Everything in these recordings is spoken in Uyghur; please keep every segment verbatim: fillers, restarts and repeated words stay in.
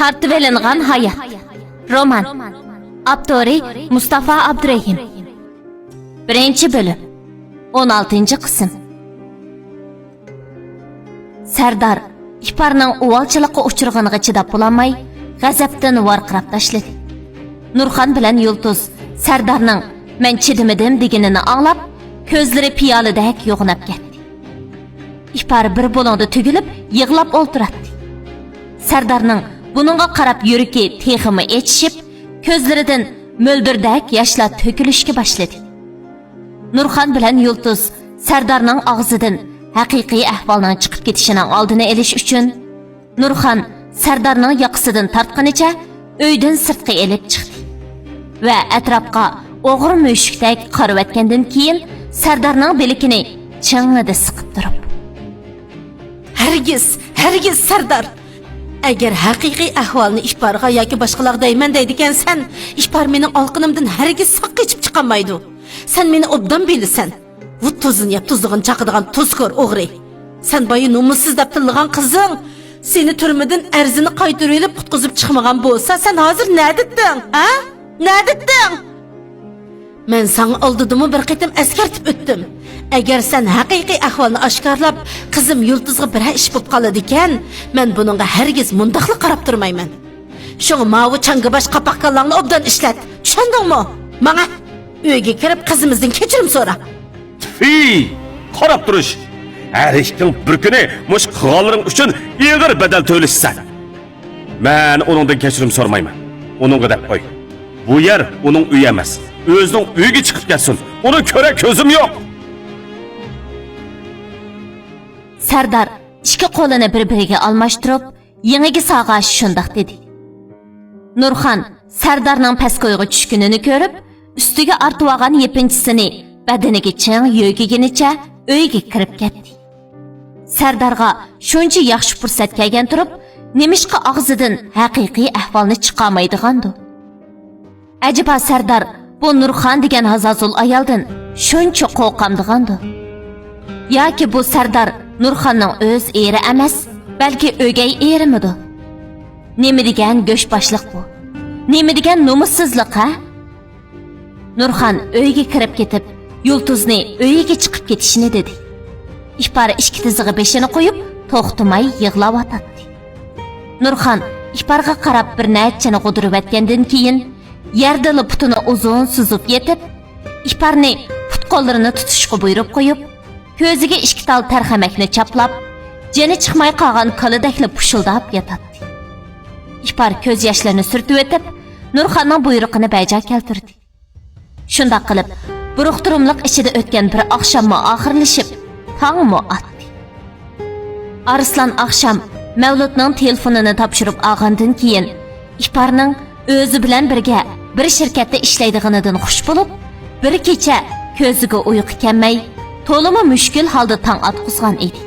تارتىۋېلىنغان ھايات. رومان. ئاپتورى مۇستافا ئابدۇرېھىم. بىرىنچى بۆلۈم. ئون ئالتىنچى قىسىم. سەردار ئىپارنىڭ ئۇۋالچىلىققا ئۇچرىغىنىغا چىداپ بولالماي، غەزەپتىن ۋارقىراپ تاشلىدى. نۇرخان بىلەن يۇلتۇز سەردارنىڭ «مەن چىدىمىدىم» دېگىنىنى ئاڭلاپ، كۆزلىرى پىيالىدەك يوغىناپ كەتتى. ئىپار بىر بۇلۇڭدا تۈگۈلۈپ يىغلاپ ئولتۇراتتى. سەردارنىڭ بۇنىڭغا قاراپ يۈرىكى تېخىمۇ ئېچىشىپ، كۆزلىرىدىن مۆلدۈردەك ياشلار تۆكۈلۈشكە باشلىدى. نۇرخان بىلەن يۇلتۇز سەردارنىڭ ئاغزىدىن ھەقىقىي ئەھۋالنىڭ چىقىپ كېتىشىنىڭ ئالدىنى ئېلىش ئۈچۈن، نۇرخان سەردارنىڭ ياقىسىدىن تارتقىنىچە ئۆيدىن سىرتقا ئېلىپ چىقتى ۋە ئەتراپقا ئوغرى مۈشۈكتەك قارىۋەتكەندىن كېيىن، سەردارنىڭ بىلىكىنى چىڭڭىدە سىقىپ تۇرۇپ، «ھەرگىز، ھەرگىز، سەردار! ئەگەر ھەقىقىي ئەھۋالنى ئىپارغا ياكى باشقىلارغا دەيمەن دەيدىكەنسەن، ئىپار مېنىڭ ئالىقىنىمدىن ھەرگىز ساق قېچىپ چىقالمايدۇ. سەن مېنى ئوبدان بىلىسەن. ۋۇ تۇزىنى يەپ تۇزلىغىنى چاقىدىغان تۇزكور ئوغرى. سەن بايا نومۇسسىز دەپ تىللىغان قىزىڭ سېنى تۈرمىدىن ئەرزىنى قايتۇرۇۋېلىپ قۇتقۇزۇپ چىقمىغان بولسا، سەن ھازىر نەدىتتىڭ، ھە؟ نەدىتتىڭ؟ مەن ساڭا ئالدىدىمۇ بىر قېتىم ئەسكەرتىپ ئۆتتۈم. ئەگەر سەن ھەقىقىي ئەھۋالنى ئاشكارىلاپ، قىزىم يۇلتۇزغا بىرەر ئىش بولۇپ قالىدىكەن، مەن بۇنىڭغا ھەرگىز مۇنداقلا قاراپ تۇرمايمەن. شۇڭا ماۋۇ چاڭگىباش قاپاقكاللاڭنى ئوبدان ئىشلەت. چۈشەندىڭمۇ؟ ماڭە! ئۆيگە كىرىپ قىزىمىزدىن كەچۈرۈم سورا.» تفى! قاراپ تۇرۇش! ھەر ئىككىڭ بىر كۈنى مۇشۇ قىلغانلىرىڭ ئۈچۈن ئېغىر بەدەل تۆلىسىسەن. مەن ئۇنىڭدىن كەچۈرۈم سورىمايمەن. ئۇنىڭغا دەپ قوي. بۇ يەر ئۇنىڭ ئۆيى ئەمەس. ئۆزىنىڭ ئۆيىگە چىقىپ كەتسۇن. ئۇنى كۆرەر كۆزۈم يوق. سەردار ئىككى قولىنى بىر-بىرىگە ئالماشتۇرۇپ، يېڭىگە ساغاش شۇنداق دېدى. نۇرخان سەردارنىڭ پەسكويغا چۈشكىنىنى كۆرۈپ، ئۈستىگە ئارتىۋالغان يېپىنچىسىنى بەدىنىگە چىڭ يۆگىگىنىچە ئۆيگە كىرىپ كەتتى. سەردارغا شۇنچە ياخشى پۇرسەت كەلگەن تۇرۇپ، نېمىشقا ئاغزىدىن ھەقىقىي ئەھۋالنى چىقارمايدىغاندۇ؟ ئەجەبا سەردار بۇ نۇرخان دېگەن ھازازۇل ئايالدىن شۇنچە قورقامدىغاندۇ؟ ياكى بۇ سەردار نۇرخاننىڭ ئۆز ئېرى ئەمەس، بەلكى ئۆگەي ئېرىمىدۇ؟ نېمە دېگەن گۆش باشلىق بۇ؟ نېمە دېگەن نومۇسسىزلىق، ھە؟ نۇرخان ئۆيگە كىرىپ كېتىپ، يۇلتۇزنى ئۆيىگە چىقىپ كېتىشىنى دېدى. ئىپار ئىككى تىزىغا بېشىنى قويۇپ، توختىماي يىغلاۋاتاتتى. نۇرخان ئىپارغا قاراپ بىر نەچچىنى غودۇرۇۋەتكەندىن كېيىن، يەردىلا پۇتىنى ئۇزۇن سوزۇپ يېتىپ، ئىپارنى پۇت-قوللىرىنى تۇتۇشقا بۇيرۇپ قويۇپ، كۆزىگە ئىككى تال تەرخەمەكنى چاپلاپ، جېنى چىقماي قالغان كالىدەكلا پۇشۇلداپ ياتاتتى. ئىپار كۆز ياشلىرىنى سۈرتۈۋېتىپ، نۇرخاننىڭ بۇيرۇقىنى بەجا كەلتۈردى. شۇنداق قىلىپ، بۇرۇق-تۇرۇملۇق ئىچىدە ئۆتكەن بىر ئاخشاممۇ ئاخىرلىشىپ، تاڭمۇ ئاتتى. ئارسلان ئاخشام مەۋلۇتنىڭ تېلېفونىنى تاپشۇرۇپ ئالغاندىن كېيىن، ئىپارنىڭ ئۆزى بىلەن بىرگە بىر شىركەتتە ئىشلەيدىغىنىدىن خۇش بولۇپ، بىر كېچە كۆزىگە ئۇيقۇ كەلمەي، تولىمۇ مۈشكۈل ھالدا تاڭ ئاتقۇزغان ئىدى.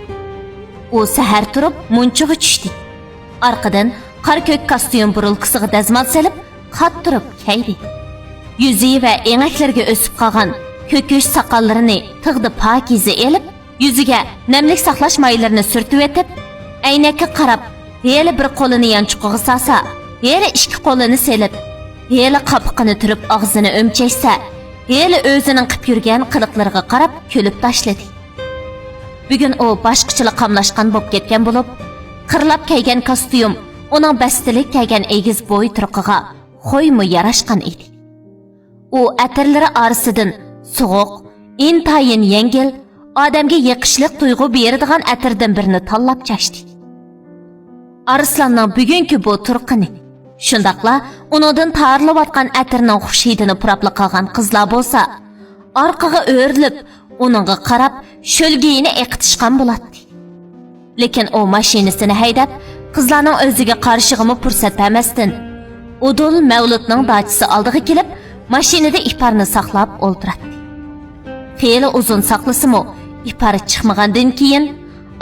ئۇ سەھەر تۇرۇپ مۇنچىغا چۈشتى. ئارقىدىن قارا-كۆك كاستيۇم بۇرۇلكىسىغا دەزمال سېلىپ، قاتتۇرۇپ كەيدى. يۈزى ۋە ئېڭەكلىرىگە ئۆسۈپ قالغان كۆكۈش ساقاللىرىنى تىغدا پاكىزە ئېلىپ، يۈزىگە نەملىك ساقلاش مايلىرىنى سۈرتۈۋېتىپ، ئەينەككە قاراپ، ھېلى بىر قولىنى يانچۇقىغا سالسا، ھېلى ئىككى قولىنى سېلىپ، ھېلى قاپىقىنى تۈرۈپ ئاغزىنى ئۆمچەيسە، ھېلى ئۆزىنىڭ قىپ يۈرگەن قىلىقلىرىغا قاراپ كۈلۈپ تاشلىدى. بۈگۈن ئۇ باشقىچىلا قاملاشقان بولۇپ كەتكەن بولۇپ، قىرلاپ كەيگەن كاستيۇم ئۇنىڭ بەستلىك كەيگەن ئېگىز بوي تۇرقىغا خويمۇ ياراشقان ئىدى. ئۇ ئەتىرلىرى ئارىسىدىن سوغۇق، ئىنتايىن يەڭگىل، ئادەمگە يېقىشلىق تۇيغۇ بېرىدىغان ئەتىردىن بىرنى تاللاپ چاچتى. ئارسلاننىڭ بۈگۈنكى بۇ تۇرقىنى، شۇنداقلا ئۇنىڭدىن تارىلىۋاتقان ئەتىرنىڭ خۇش ھىدىنى پۇراپلا قالغان قىزلار بولسا، ئارقىغا ئۆرۈلۈپ، ئۇنىڭغا قاراپ شۆلگىيىنى ئېقىتىشقان بولاتتى. لېكىن ئۇ ماشىنىسىنى ھەيدەپ، قىزلارنىڭ ئۆزىگە قارىشىغىمۇ پۇرسەت بەرمەستىن، ئۇدۇل مەۋلۇتنىڭ داچىسى ئالدىغا كېلىپ، ماشىنىدا ئىپارنى ساقلاپ ئولتۇراتتى. خېلى ئۇزۇن ساقلىسىمۇ، ئىپار چىقمىغاندىن كېيىن،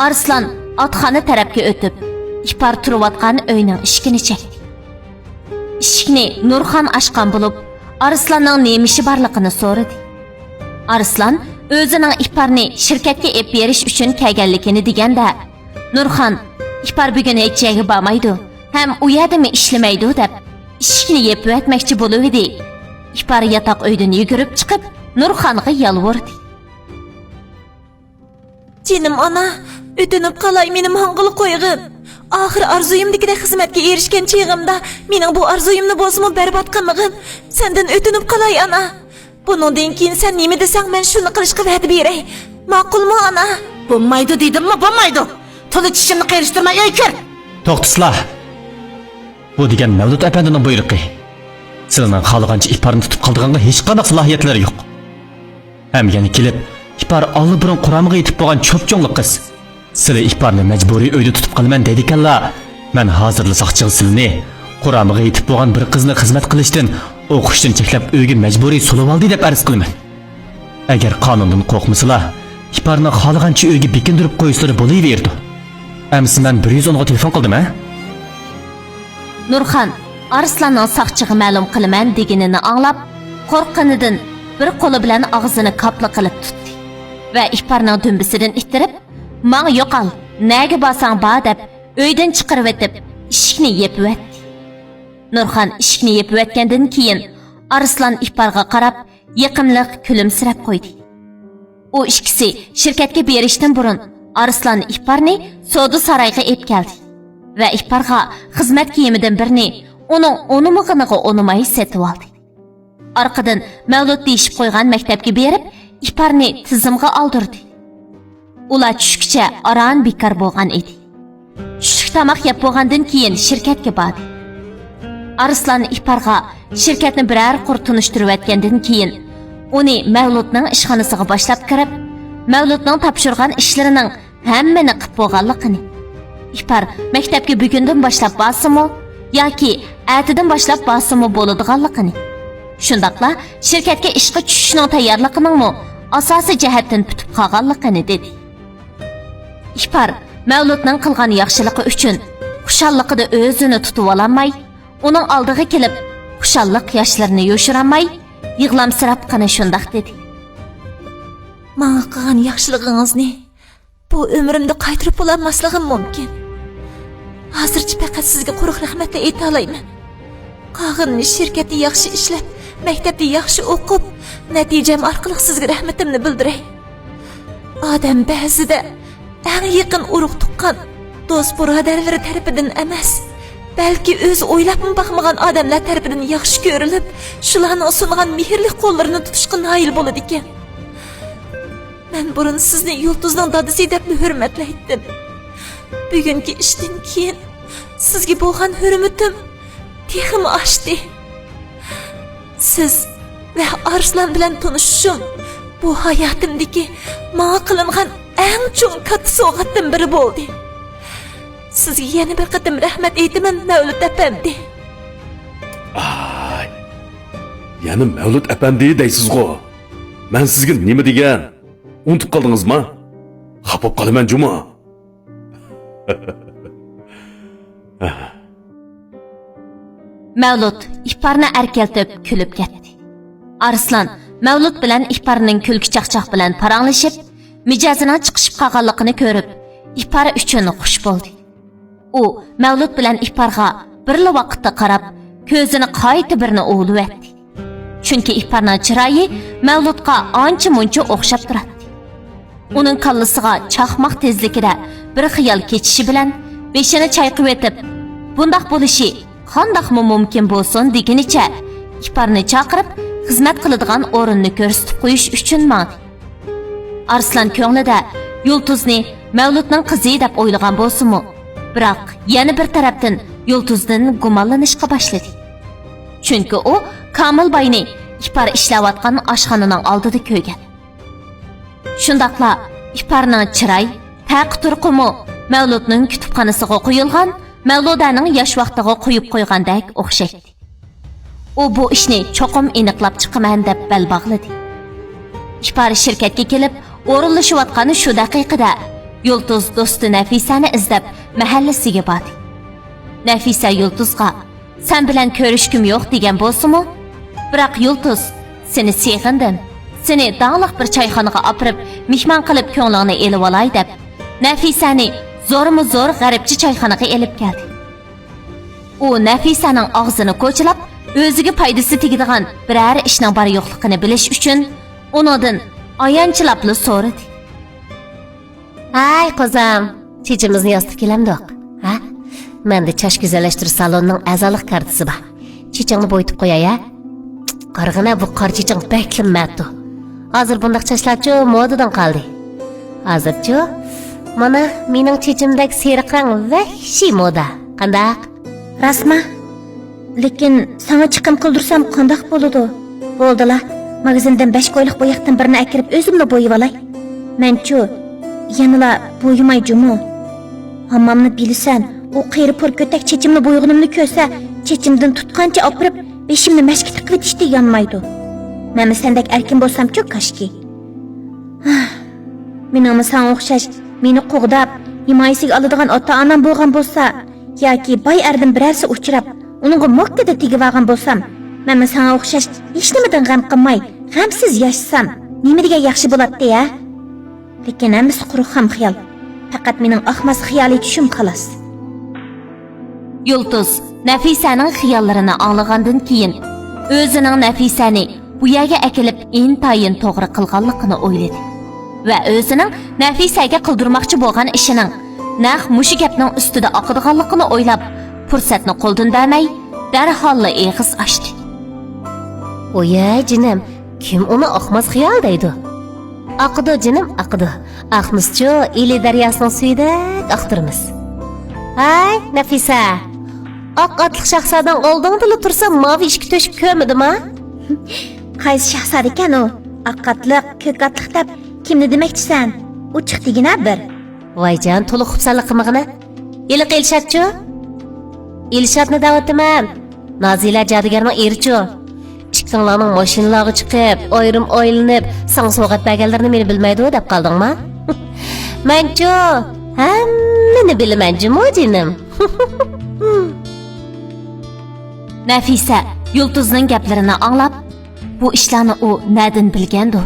ئارسلان ئاتخانا تەرەپكە ئۆتۈپ، ئىپار تۇرۇۋاتقان ئۆينىڭ ئىشىكىنى چەكتى. ئىشىكنى نۇرخان ئاچقان بولۇپ، ئارسلاننىڭ نېمە ئىشى بارلىقىنى سورىدى. ئارسلان ئۆزىنىڭ ئىپارنى شىركەتكە ئېلىپ بېرىش ئۈچۈن كەلگەنلىكىنى دېگەندە، نۇرخان، «ئىپار بۈگۈن ھېچ يەرگە بارمايدۇ. ھەم ئۇ يەردىمۇ ئىشلىمەيدۇ دەپ، ئىشىكنى يېپىۋەتمەكچى بولۇۋىدى. ئىپار ياتاق ئۆيدىن يۈگۈرۈپ چىقىپ، نۇرخانغا يالۋۇردى. جېنىم ئانا، ئۆتۈنۈپ قالاي، مېنى ماڭغىلى قويغىن. ئاخىر ئارزۇيۇمدىكىدەك خىزمەتكە ئېرىشكەن چېغىمدا مېنىڭ بۇ ئارزۇيۇمنى بولسىمۇ بەربات قىلمىغىن. سەندىن ئۆتۈنۈپ قالاي، ئانا. بۇنىڭدىن كېيىن سەن نېمە دېسەڭ، مەن شۇنى قىلىشقا ۋەدە بېرەي. ماقۇلمۇ، ئانا؟ بولمايدۇ دېدىممۇ، بولمايدۇ. تولا چىشىمنى قېرىشتۇرماي ئۆيگە كىر. توختىسىلا. بۇ دېگەن مەۋلۇت ئەپەندىنىڭ بۇيرۇقى. سىلىنىڭ خالىغانچە ئىپارنى تۇتۇپ قالىدىغانغا ھېچقانداق سالاھىيەتلىرى يوق. ھەم يەنە كېلىپ، ئىپار ئاللىبۇرۇن قۇرامىغا يېتىپ بولغان چوپچوڭلۇق قىز. سىلى ئىپارنى مەجبۇرىي ئۆيدە تۇتۇپ قالىمەن دەيدىكەنلا، مەن ھازىرلا ساقچىغا سىلىنى، قۇرامىغا يېتىپ بولغان بىر قىزنى خىزمەت قىلىشتىن، ئوقۇشتىن چەكلەپ ئۆيگە مەجبۇرىي سولىۋالدى دەپ ئەرز قىلىمەن. ئەگەر قانۇندىن قورقمىسىلا، ئىپارنى خالىغانچە ئۆيگە بېكىندۈرۈپ قويسىلىرى بولۇۋېرىدۇ. ئەمىسە مەن بىر يۈز ئونغا تېلېفون قىلدىم، ھە؟ نۇرخان ئارسلاننىڭ ساقچىغا مەلۇم قىلىمەن دېگىنىنى ئاڭلاپ، قورققىنىدىن بىر قولى بىلەن ئاغزىنى كاپلا قىلىپ تۇتتى ۋە ئىپارنىڭ دۈمبىسىدىن ئىتتىرىپ، «ماڭا يوقال، نەگە بارساڭ بار» دەپ، ئۆيدىن چىقىرىۋېتىپ، ئىشىكنى يېپىۋەتتى. نۇرخان ئىشىكنى يېپىۋەتكەندىن كېيىن، ئارسلان ئىپارغا قاراپ، يېقىملىق كۈلۈمسىرەپ قويدى. ئۇ ئىككىسى شىركەتكە بېرىشتىن بۇرۇن، ئارسلان ئىپارنى سودا سارايغا ئېلىپ كەلدى ۋە ئىپارغا خىزمەت كىيىمىدىن بىرنى ئۇنىڭ ئۇنىمىغىنىغا ئۇنىماي سېتىۋالدى. ئارقىدىن مەۋلۇت دېيىشىپ قويغان مەكتەپكە بېرىپ، ئىپارنى تىزىمغا ئالدۇردى. ئۇلار چۈشكىچە ئاران بىكار بولغان ئىدى. چۈشلۈك تاماق يەپ بولغاندىن كېيىن شىركەتكە باردى. ئارسلان ئىپارغا شىركەتنى بىرەر قۇر تونۇشتۇرۇۋەتكەندىن كېيىن، ئۇنى مەۋلۇتنىڭ ئىشخانىسىغا باشلاپ كىرىپ، مەۋلۇتنىڭ تاپشۇرغان ئىشلىرىنىڭ ھەممىنى قىپ بولغانلىقىنى، ئىپار مەكتەپكە بۈگۈندىن باشلاپ بارسىمۇ ياكى ئەتىدىن باشلاپ بارسىمۇ بولىدىغانلىقىنى، شۇنداقلا شىركەتكە ئىشقا چۈشۈشنىڭ تەييارلىقىنىڭمۇ ئاساسىي جەھەتتىن پۈتۈپ قالغانلىقىنى دېدى. ئىپار مەۋلۇتنىڭ قىلغان ياخشىلىقى ئۈچۈن خۇشاللىقىدا ئۆزىنى تۇتۇۋالالماي، ئۇنىڭ ئالدىغا كېلىپ، خۇشاللىق ياشلىرىنى يوشۇرالماي، يىغلامسىراپ قېنى شۇنداق دېدى. ماڭا قىلغان ياخشىلىقىڭىزنى بۇ ئۆمرۈمدە قايتۇرۇپ بولالماسلىقىم مۇمكىن. ھازىرچە پەقەت سىزگە قۇرۇق رەھمەتلا ئېيتالايمەن. قالغىنىنى شىركەتتە ياخشى ئىشلەپ، مەكتەپتە ياخشى ئوقۇپ، نەتىجەم ئارقىلىق سىزگە رەھمىتىمنى بىلدۈرەي. ئادەم بەزىدە ئەڭ يېقىن ئۇرۇق-تۇغقان، دوست-بۇرادەرلىرى تەرىپىدىن ئەمەس، بەلكى ئۆزى ئويلاپمۇ باقمىغان ئادەملەر تەرىپىدىن ياخشى كۆرۈلۈپ، شۇلارنىڭ سۇنغان مېھىرلىك قوللىرىنى تۇتۇشقا نايىل بولىدىكەن. مەن بۇرۇن سىزنى يۇلتۇزنىڭ دادىسى دەپلا ھۆرمەتلەيتتىم. بۈگۈنكى ئىشتىن كېيىن سىزگە بولغان ھۆرمىتىم تېخىمۇ ئاشتى. سىز ۋە ئارسلان بىلەن تونۇشۇشۇم بۇ ھاياتىمدىكى ماڭا قىلىنغان ئەڭ چوڭ كاتتا سوۋغاتتىن بىرى بولدى. سىزگە يەنە بىر قېتىم رەھمەت ئېيتىمەن، مەۋلۇت ئەپەندى. ئاي، يەنە مەۋلۇت ئەپەندى دەيسىزغۇ؟ مەن سىزگە نېمە دېگەن؟ ئۇنتۇپ قالدىڭىزما؟ خاپا بولۇپ قالىمەن جۇمۇ. مەۋلۇت ئىپارنى ئەركىلىتىپ كۈلۈپ كەتتى. ئارسلان مەۋلۇت بىلەن ئىپارنىڭ كۈلكە چاقچاق بىلەن پاراڭلىشىپ، مىجەزىنىڭ چىقىشىپ قالغانلىقىنى كۆرۈپ، ئىپار ئۈچۈن خۇش بولدى. ئۇ مەۋلۇت بىلەن ئىپارغا بىرلا ۋاقىتتا قاراپ، كۆزىنى قايتا بىرنى ئۇۋۇلىۋەتتى. چۈنكى ئىپارنىڭ چىرايى مەۋلۇتقا ئانچە-مۇنچە ئوخشاپ تۇراتتى. ئۇنىڭ كاللىسىغا چاقماق تېزلىكىدە بىر خىيال كېچىشى بىلەن، بېشىنى چايقىۋېتىپ، «بۇنداق بولۇشى قانداقمۇ مۇمكىن بولسۇن؟» دېگىنىچە، ئىپارنى چاقىرىپ، خىزمەت قىلىدىغان ئورۇننى كۆرسىتىپ قويۇش ئۈچۈن ماڭدى. ئارسلان كۆڭلىدە، يۇلتۇزنى مەۋلۇتنىڭ قىزى دەپ ئويلىغان بولسىمۇ، بىراق يەنە بىر تەرەپتىن يۇلتۇزدىن گۇمانلىنىشقا باشلىدى. چۈنكى ئۇ كامىل باينى ئىپار ئىشلەۋاتقان ئاشخانىنىڭ ئالدىدا كۆرگەن. شۇنداقلا ئىپارنىڭ چىراي، تەقى-تۇرقىمۇ مەۋلۇتنىڭ كۇتۇپخانىسىغا قويۇلغان مەۋلۇدەنىڭ ياش ۋاقتىغا قويۇپ قويغاندەك ئوخشايتتى. ئۇ بۇ ئىشنى چوقۇم ئېنىقلاپ چىقىمەن دەپ بەل باغلىدى. ئىپار شىركەتكە كېلىپ ئورۇنلىشىۋاتقان شۇ دەقىقىدە يۇلتۇز دوستى نەفىسەنى ئىزدەپ مەھەللىسىگە باردى. نەفىسە يۇلتۇزغا، «سەن بىلەن كۆرۈشكۈم يوق» دېگەن بولسىمۇ، بىراق يۇلتۇز، «سېنى سېغىندىم، سېنى داڭلىق بىر چايخانىغا ئاپىرىپ مېھمان قىلىپ كۆڭلۈڭنى ئېلىۋالاي» دەپ، نەفىسەنى زورمۇ زور غەربچە چايخانىغا ئېلىپ كەلدى. ئۇ نەفىسەنىڭ ئاغزىنى كوچىلاپ، ئۆزىگە پايدىسى تېگىدىغان بىرەر ئىشنىڭ بار-يوقلۇقىنى بىلىش ئۈچۈن ئۇنىڭدىن ئايانچلاپلا سورىدى. ھەي، قوزام، چېچىمىزنى ياسىتىپ كېلەمدۇق، ھە؟ مەندە چاچ گۈزەللەشتۈرۈش سالونىنىڭ ئەزالىق كارتىسى بار. چېچىڭنى بويىتىپ قوياي، ھە؟ قارىغىنا، بۇ قارا چېچىڭ بەكلا مەتۇ. ھازىر بۇنداق چاچلارچۇ مودىدىن قالدى. ھازىرچۇ، مانا، مېنىڭ چېچىمدەك سېرىق رەڭ ۋەھشىي مودا. قانداق؟ راستما؟ لېكىن ساڭا چىقىم قىلدۇرسام قانداق بولىدۇ؟ بولدىلا، ماگىزىندىن بەش كويلۇق بوياقتىن بىرنى ئەكىرىپ ئۆزۈملا بويىۋالاي. مەنچۇ، يەنىلا بويىماي جۇمۇ. ھاممامنى بىلىسەن، ئۇ قېرى پور كۆتەك چېچىمنى بويىغىنىمنى كۆرسە، چېچىمدىن تۇتقانچە ئاپىرىپ، بېشىمنى مەشكە تىقىۋېتىشتىن يانمايدۇ. مەنمۇ سەندەك ئەركىن بولسامچۇ كاشكى. مېنىڭمۇ ساڭا ئوخشاش، مېنى قوغداپ، ھىمايىسىگە ئالىدىغان ئاتا-ئانام بولغان بولسا، ياكى باي ئەردىن بىرەرسى ئۇچراپ، ئۇنىڭغا موككىدە تېگىۋالغان بولسام، مەنمۇ ساڭا ئوخشاش ھېچنېمىدىن غەم قىلماي، غەمسىز ياشىسام، نېمە دېگەن ياخشى بولاتتى، ھە؟ لېكىن ھەممىسى قۇرۇق خام خىيال. پەقەت مېنىڭ ئاقماس خىيالىي چۈشۈم خالاس. يۇلتۇز نەفىسەنىڭ خىياللىرىنى ئاڭلىغاندىن كېيىن، ئۆزىنىڭ نەفىسەنى بۇ يەرگە ئەكېلىپ ئىنتايىن توغرا قىلغانلىقىنى ئويلىدى ۋە ئۆزىنىڭ نەفىسەگە قىلدۇرماقچى بولغان ئىشىنىڭ نەق مۇشۇ گەپنىڭ ئۈستىدە ئاقىدىغانلىقىنى ئويلاپ، پۇرسەتنى قولدىن بەرمەي، دەرھاللا ئېغىز ئاچتى. ۋوي جېنىم، كىم ئۇنى ئاقماس خىيال دەيدۇ؟ ئاقىدۇ جېنىم، ئاقىدۇ. ئاقمىسىچۇ، ئىلى دەرياسىنىڭ سۈيىدەك ئاقتۇرىمىز. ھاي، نەفىسە! ئاق ئاتلىق شاھزادەڭ ئالدىڭدىلا تۇرسا، ماۋۇ ئىشىككە تۆشۈپ كۆرمىدىما؟ قايسى شاھزادىكەن ئۇ؟ ئاق ئاتلىق، كۆك ئاتلىق دەپ كىمنى دېمەكچىسەن؟ ئۇ چىق دېگىنە بىر. ۋايجان، تولا خۇپسانلىق قىلمىغىنە. ھېلىقى ئىلشاتچۇ؟ ئىلشاتنى دەۋاتىمەن. نازىلە جادۇگەرنىڭ ئېرىچۇ؟ ئىككىڭلارنىڭ ماشىنىلارغا چىقىپ، ئايرىم ئايلىنىپ، ساڭا سوۋغات بەرگەنلىرىنى مېنى بىلمەيدۇ دەپ قالدىڭما؟ مەنچۇ ھەممىنى بىلىمەن جۇمۇ جېنىم. نەفىسە يۇلتۇزنىڭ گەپلىرىنى ئاڭلاپ، بۇ ئىشلارنى ئۇ نەدىن بىلگەندۇ؟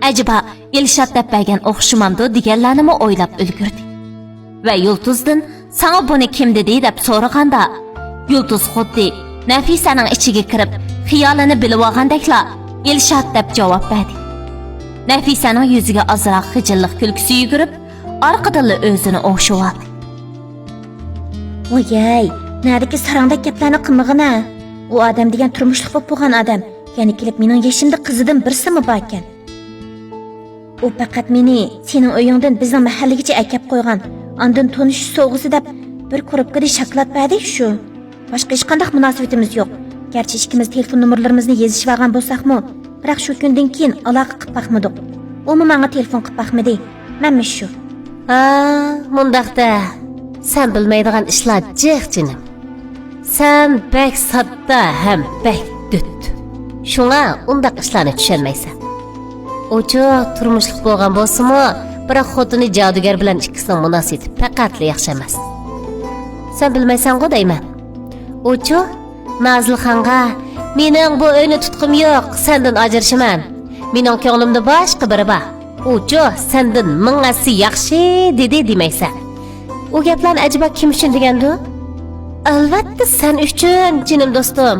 ئەجەبا ئىلشات دەپ بەرگەن ئوخشىمامدۇ دېگەنلەرنىمۇ ئويلاپ ئۈلگۈردى. ۋە يۇلتۇزدىن ساڭا بۇنى كىم دېدى دەپ سورىغاندا، يۇلتۇز خۇددى نەفىسەنىڭ ئىچىگە كىرىپ، خىيالىنى بىلىۋالغاندەكلا ئىلشات دەپ جاۋاب بەردى. نەفىسەنىڭ يۈزىگە ئازراق خىجىللىق كۈلكىسى يۈگۈرۈپ، ئارقىدىنلا ئۆزىنى ئوڭشىۋالدى. ۋايەي، نەدىكى ساراڭدەك گەپلەرنى قىلمىغىنە. ئۇ ئادەم دېگەن تۇرمۇشلۇق بولۇپ بولغان ئادەم. يەنە كېلىپ مېنىڭ يېشىمدا قىزىدىن بىرسىمۇ باركەن. ئۇ پەقەت مېنى سېنىڭ ئۆيۈڭدىن بىزنىڭ مەھەللىگىچە ئەكەپ قويغان، ئاندىن تونۇشۇش سوۋغىسى دەپ بىر كوروپكىدە شاكىلات بەردى، شۇ. باشقا ھېچقانداق مۇناسىۋىتىمىز يوق. گەرچە ئىككىمىز تېلېفون نومۇرلىرىمىزنى يېزىشىۋالغان بولساقمۇ، بىراق شۇ كۈندىن كېيىن ئالاقە قىلىپ باقمىدۇق. ئۇمۇ ماڭا تېلېفون قىلىپ باقمىدى. مەنمۇ شۇ. ھا، مۇنداقتا، سەن بىلمەيدىغان ئىشلار جىق، جېنىم. سەن بەك ساددا ھەم بەك دۆت. شۇڭا ئۇنداق ئىشلارنى چۈشەنمەيسەن. ئۇچۇ تۇرمۇشلۇق بولغان بولسىمۇ، بىراق خوتۇنى جادۇگەر بىلەن ئىككىسىنىڭ مۇناسىۋىتى پەقەتلا ياخشى ئەمەس. سەن بىلمەيسەنغۇ دەيمەن. ئۇچۇ نازىلخانغا، مېنىڭ بۇ ئۆينى تۇتقۇم يوق، سەندىن ئاجرىشىمەن. مېنىڭ كۆڭلۈمدە باشقا بىرى بار. ئۇچۇ سەندىن مىڭ ھەسسە ياخشى دېدى دېمەيسەن. ئۇ گەپلەرنى ئەجەبا كىم ئۈچۈن دېگەندۇ؟ ئەلۋەتتە سەن ئۈچۈن، جېنىم دوستۇم.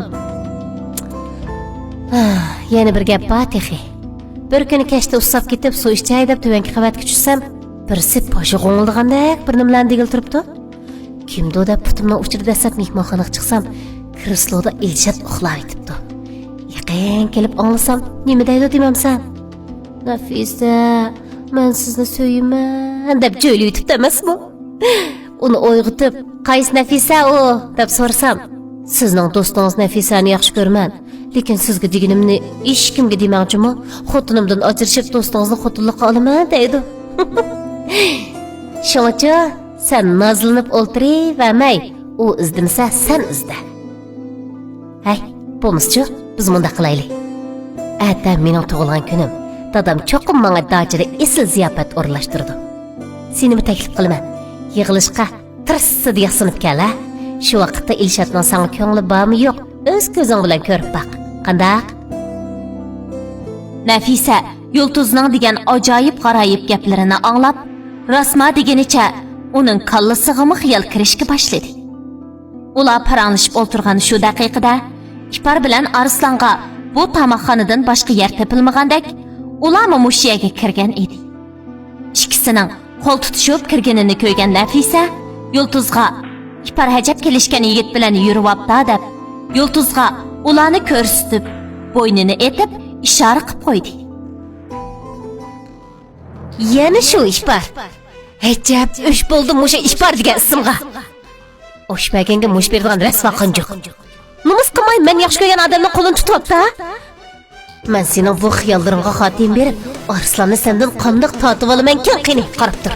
ھا، يەنە بىر گەپ بار تېخى. بىر كۈنى كەچتە ئۇسساپ كېتىپ سۇ ئىچەي دەپ تۆۋەنكى قەۋەتكە چۈشسەم، بىرسى باشى غوڭۇلدىغاندەك بىر نېمىلەرنى دېگىلى تۇرۇپتۇ. كىمدۇ دەپ پۇتۇمنىڭ ئۇچىدا دەسسەپ مېھمانخانىغا چىقسام، كرېسلودا ئىلشات ئۇخلاۋېتىپتۇ. يېقىن كېلىپ ئاڭلىسام، نېمە دەيدۇ دېمەمسەن؟ نەفىسە، مەن سىزنى سۆيىمەن دەپ جۆيلۈۋېتىپتۇ ئەمەسمۇ؟ ئۇنى ئويغىتىپ، قايسى نەفىسە ئۇ؟ دەپ سورىسام، سىزنىڭ دوستىڭىز نەفىسەنى ياخشى كۆرىمەن، لېكىن سىزگە دېگىنىمنى ھېچكىمگە دېمەڭچىمۇ، خوتۇنۇمدىن ئاجرىشىپ دوستىڭىزنى خوتۇنلۇققا ئالىمەن دەيدۇ. شۇڭىچۇ سەن نازلىنىپ ئولتۇرۇۋەرمەي، ئۇ ئىزدىمىسە سەن ئىزدە. ھەي، بولمىسىچۇ، بىز مۇنداق قىلايلى. ئەتە مېنىڭ تۇغۇلغان كۈنۈم. دادام چوقۇم ماڭا داچىدا ئېسىل زىياپەت ئورۇنلاشتۇرىدۇ. سېنىمۇ تەكلىپ قىلىمەن. يىغىلىشقا تىرىسسىدە ياسىنىپ كەل، ھە؟ شۇ ۋاقىتتا ئىلشاتنىڭ ساڭا كۆڭلى بارمۇ يوق، ئۆز كۆزۈڭ بىلەن كۆرۈپ باق. قانداق؟ نەفىسە يۇلتۇزنىڭ دېگەن ئاجايىپ غارايىپ گەپلىرىنى ئاڭلاپ، راسما دېگىنىچە ئۇنىڭ كاللىسىغىمۇ خىيال كىرىشكە باشلىدى. ئۇلار پاراڭلىشىپ ئولتۇرغان شۇ دەقىقىدە، ئىپار بىلەن ئارسلانغا بۇ تاماقخانىدىن باشقا يەر تېپىلمىغاندەك، ئۇلارمۇ مۇشۇ يەرگە كىرگەن ئىدى. ئىككىسىنىڭ قول تۇتۇشۇپ كىرگىنىنى كۆرگەن نەفىسە يۇلتۇزغا، «ئىپار ھەجەپ كېلىشكەن يىگىت بىلەن يۈرۈۋاپتا» دەپ، يۇلتۇزغا ئۇلارنى كۆرسىتىپ، بوينىنى ئېتىپ، ئىشارە قىپ قويدى. يەنە شۇ ئىپار. ھەجەپ ئۆچ بولدۇم مۇشۇ ئىپار دېگەن ئىسىمغا. ئوش بەرگەنگە مۇش بېرىدىغان رەسۋا قانجۇق. نومۇس قىلماي مەن ياخشى كۆرگەن ئادەمنى قولىنى تۇتۇۋاپتا. مەن سېنىڭ بۇ خىياللىرىڭغا خاتىمە بېرىپ، ئارسلاننى سەندىن قانداق تارتىۋالىمەنكىن، قېنى، قاراپ تۇر.